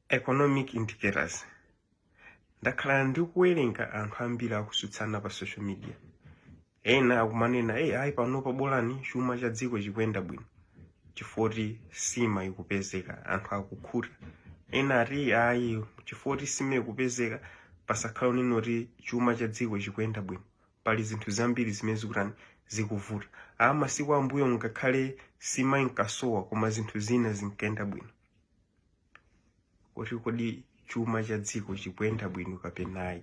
Economic indicators. Ndakhala ndikuwerenga anthu ambiri akutsutsana pa social media. Ena akumanena, "Hey, ayi, panopa bolani chuma cha dziko chikuyenda bwino chifukwa sima ikupezeka, anthu akukhuta." Ena ati, "Ayi, chifukwa sima ikupezeka pasakhala unene kuti chuma cha dziko chikuyenda bwino, pali zinthu zambiri zimene zikutani, zikuvuta. A masiku ambuyo ngakhale sima inkasowa, koma zinthu zina zinkayenda bwino." Kuti kodi chuma cha dziko chikuyenda bwino kapena ayi,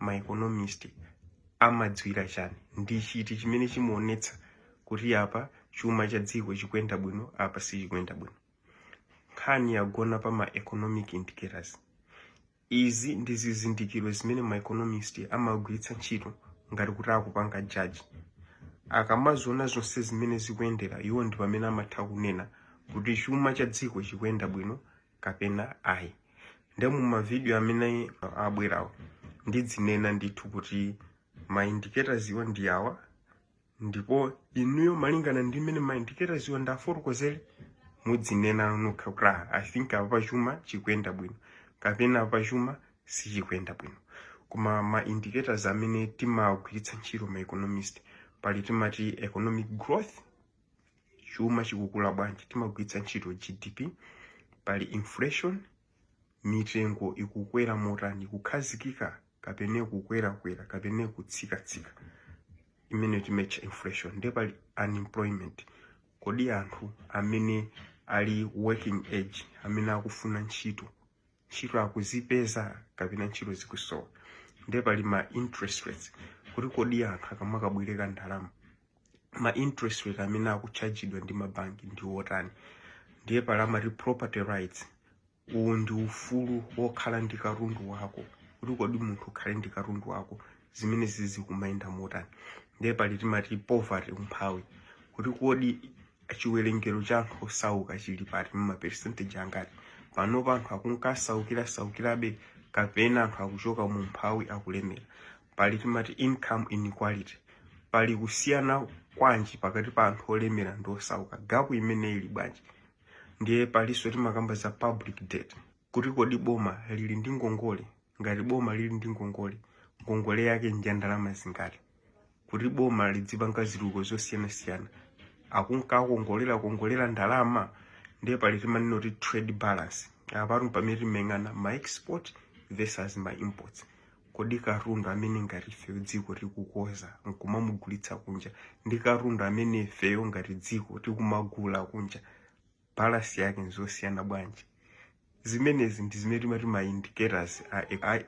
ma economist amadziwira chani? Ndi chiti chimene chimaonetsa kuti apa chuma cha dziko chikuyenda bwino, apa sichikuyenda bwino? Nkhani yagona pa ma economic indicators. Izi ndi zizindikiro zimene ma economist amagwiritsa ntchito ngati kuti akupanga judge. Akamaziona zonse zimene zikuyendera, iwo ndi pamene amatha kunena kuti chuma cha dziko chikuyenda bwino kapena ayi. Nde mu mavidiyo amene abwerawo ndidzinena ndithu kuti ma indicators iwo ndi awa, ndipo inuyo malingana ndi mmene ma indicators iwo ndafotokozere, mudzinena nokha kuti, "Ah, I think apa chuma chikuyenda bwino kapena apa chuma sichikuyenda bwino." Koma ma indicators amene timagwiritsa ntchito ma economist, pali timati economic growth, chuma chikukula bwanji, timagwiritsa ntchito GDP. Pali inflation, mitengo ikukwera motani, kukhazikika kapena kukwerakwera kapena kutsikatsika, imene timatcha inflation. Ndiye pali unemployment, kodi anthu amene ali working age, amene akufuna ntchito, ntchito akuzipeza kapena ntchito zikusowa? Ndiye pali ma interest rates, kuti kodi anthu akamakabwereka ndalama, ma interest rate amene akuchajidwa ndi mabanki ndi otani? Ndiye pali amati property rights, uwu ndi ufulu wokhala ndi katundu wako, kuti kodi munthu ukhale ndi katundu wako, zimene zizikumayenda motani? Ndiye pali timati poverty, umphawi, kuti kodi chiwerengero cha anthu osauka chili pati, mma percentage angati panopa, anthu akunkasaukira saukirabe kapena anthu akuchoka mu umphawi akulemera? Pali timati income inequality, pali kusiyana kwanji pakati pa anthu olemera ndi osauka, gap imene ili bwanji? Ndiye palinso timakamba za public debt, kuti kodi boma lili ndi ngongole? Ngati boma lili ndi ngongole, ngongole yake ndi ya ndalama zingati? Kuti boma lidzipanga zitukuko zosiyanasiyana, akunkakongolera kongolera ndalama? Ndiye pali timanena kuti trade balance, apatu pamene timayang'ana ma export versus ma imports, kodi katundu amene ngati ifeyo dziko tikukoza nkumamugulitsa kunja ndi katundu amene ifeyo ngati dziko tikumagula kunja, balance yake nzosiyana bwanji? Zimenezi ndi zimene timati ma indicators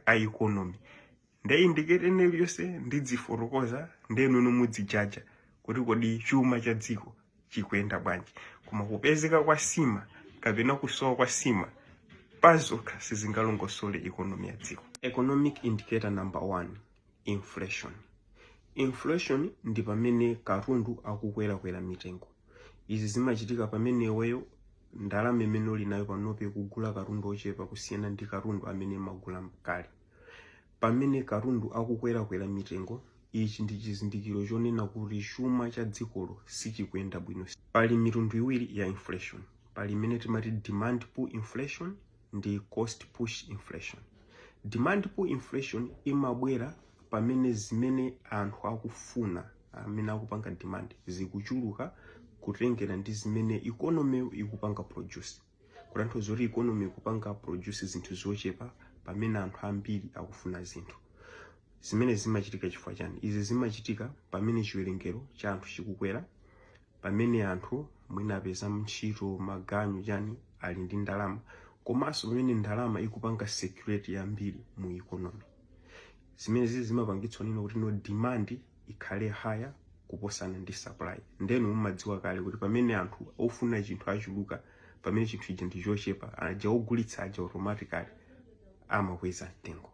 a economy. Nde indicator ene iliyonse ndidzifotokoza, nde inuyo mudzijaja kuti kodi chuma cha dziko chikuyenda bwanji. Koma kupezeka kwa sima kapena kusowa kwa sima pazokha sizingalongosole economy ya dziko. Economic indicator number one, inflation. Inflation ndi pamene katundu akukwerakwera mitengo. Izi zimachitika pamene iweyo ndalama imene uli nayo panope kugula katundu ochepa kusiyana ndi katundu amene magula kale. Pamene katundu akukwerakwera mitengo, ichi ndi chizindikiro chonena kuti chuma cha dzikolo sichikuyenda bwino. Pali mitundu iwiri ya inflation. Pali imene timati demand pull inflation ndi cost push inflation. Demand pull inflation imabwera pamene zimene anthu akufuna, amene akupanga demand, zikuchuluka kutengera ndi zimene economy ikupanga produce, kutanthauza kuti economy ikupanga produce zinthu zochepa pamene anthu ambiri akufuna zinthu. Zimene zimachitika chifukwa chani? Izi zimachitika pamene chiwerengero cha anthu chikukwera, pamene anthu mwina apeza ntchito, maganyu, chani, ali ndi ndalama, komanso pamene ndalama ikupanga circulate yambiri mu economy. Zimene zizi zimapangitsa nino kuti no demand ikhale higher kuposana ndi supply. Ndenu mumadziwa kale kuti pamene anthu ofuna chinthu achuluka, pamene chinthu ichi ndi chochepa, aja ogulitsa aja automatically amakweza mtengo.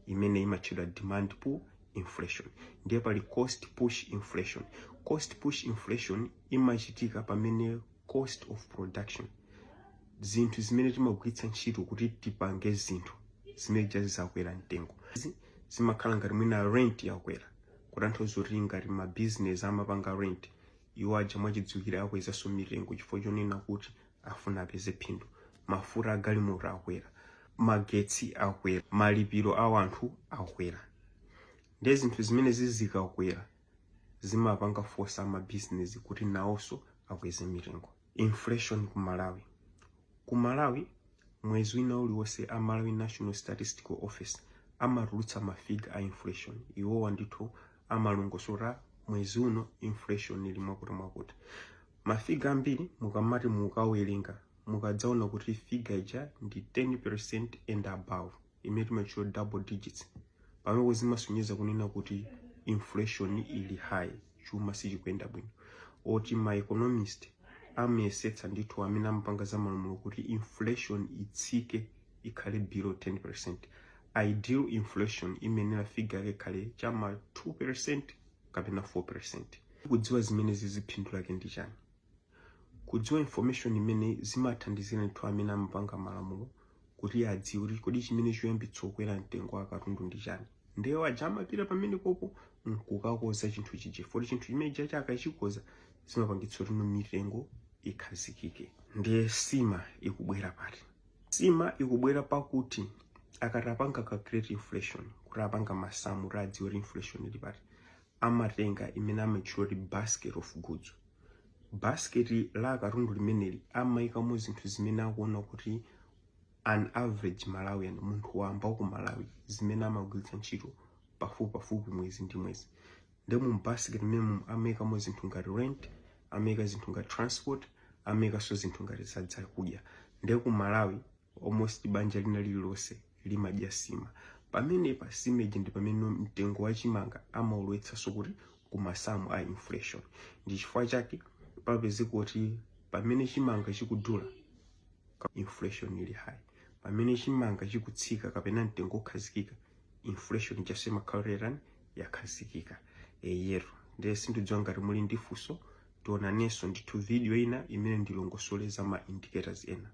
Imene imatchedwa demand pull inflation. Ndiye pali cost push inflation. Cost push inflation imachitika pamene cost of production, zinthu zimene timagwiritsa ntchito kuti tipange zinthu, zimene zakwera mtengo. Izi zimakhala ngati mwina rent yakwera, kutanthauza kuti ngati ma business amapanga rent, iwo aja mwachidziwikire akwezanso mitengo chifukwa chonena kuti afuna apeze phindu. Mafuta agalimoto akwera. Magetsi akwera, malipiro a anthu akwera. Ndiye zinthu zimene zikakwera zimapanga force amabizinesi kuti nawonso akweze mitengo. Inflation ku Malawi. Ku Malawi, mwezi wina uliwonse a Malawi National Statistical Office amatulutsa ma figure a inflation. Iwowa ndithu amalongosola mwezi uno inflation ili mwakuti mwakuti. Ma figure ambiri mukamati mukawerenga, mukadzaona kuti figure ija ndi 10% and above, imene timatchula double digits, pamene zimasonyeza kunena kuti inflation ili high, chuma sichikuyenda bwino. Oti ma economist amayesetsa ndithu, amene amapanga za malamulo, kuti inflation itsike, ikhale below 10%. Ideal inflation imenera figure yake ikhale chama 2% kapena 4%. Kudziwa zimene ziziphindu lake ndi chani? Kudziwa information imene zimathandizira ndithu amene amapanga malamulo kuti adziwe kuti kodi chimene choyambitsa kukwera mtengo wa katundu ndi chani. Ndiye aja amapita pamene popo nkukakoza chinthu chija, poti chinthu chimene chacha akachikoza zimapangitsa kuti mitengo ikhazikike. Ndiye sima ikubwera pati? Sima ikubwera pakuti akati apanga calculate inflation, kuti apanga masamu kuti adziwe kuti inflation ili pati, amatenga imene amatchula kuti basket of goods. Basket la katundu limeneli amayikamo zinthu zimene akuona kuti an average Malawian, munthu wamba ku Malawi, zimene amagwiritsa ntchito pafupi pafupi mwezi ndi mwezi. Ndi mu basket mmene amayikamo zinthu ngati rent, amayika zinthu ngati transport, amayikanso zinthu ngati za zakudya. Ndiye ku Malawi almost banja lina lililonse limadya sima. Pamenepa sima ija ndi pamene mtengo wa chimanga amaulowetsanso kuti kumasamu a inflation. Ndi chifukwa chake papezeka kuti pamene chimanga chikudula, inflation ili high. Pamene chimanga chikutsika kapena mtengo ukhazikika, inflation ichaso imakhalirani yakhazikika. Eyetu, ndiye sindidziwa ngati muli ndi funso. Tionanenso ndithu video ina imene ndilongosole za ma indicators ena.